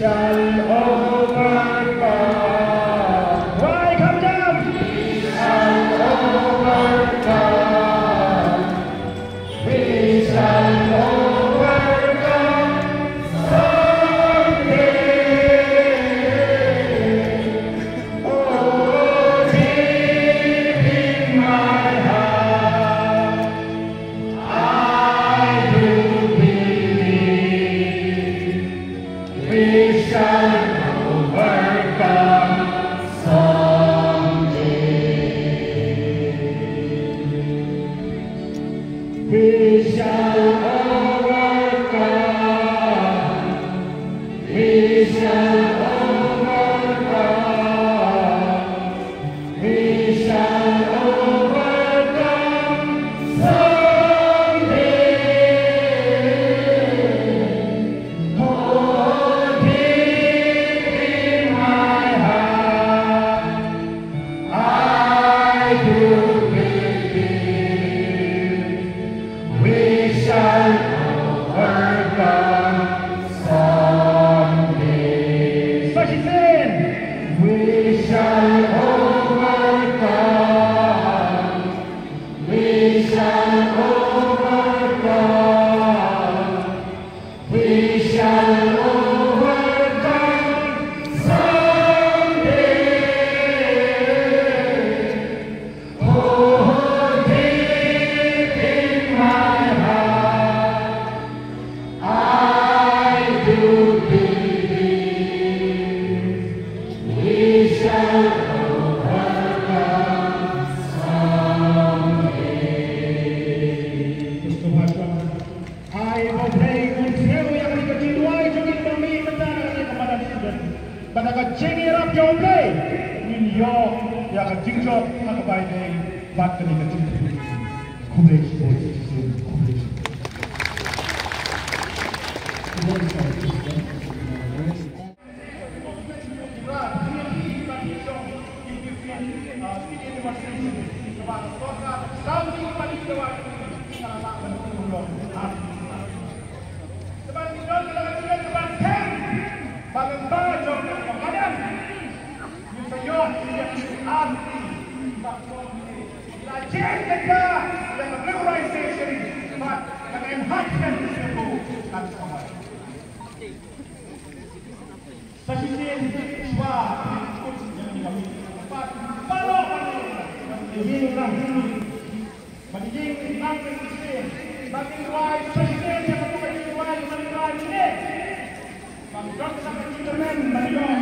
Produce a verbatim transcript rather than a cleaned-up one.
Shall overcome. Why, come down. We shall overcome. We shall overcome someday. Oh, deep in my heart, I do believe we shall overcome someday. We shall overcome. We shall overcome. We shall overcome someday. Oh, deep in my heart, I do believe we shall overcome someday. Sashi Sen. We shall overcome. We shall overcome. We shall overcome someday. Oh, deep in my heart, I do believe we shall overcome someday. Ai, ba U Blei un trei ïa kane ka jingduwai jong ngi ba mih mynta na kane ka madan Eden. Bad da ka jingïarap jong U Blei ngin ïoh ïa ka jingjop ha kaba ïadei bad kane ka jingkyrkhu. Khublei shibun, khublei shibun. Sa shisien shuwa, kut ïa kane ka miet. Bad baroh, ban ïeng lang. Ban ïeng lang shisien. Ban ïeng duwai sa shisien ïa katu ka jingduwai ban ïeng duwai shisien. Ban don sa ka jingkyrmen ban ïoh.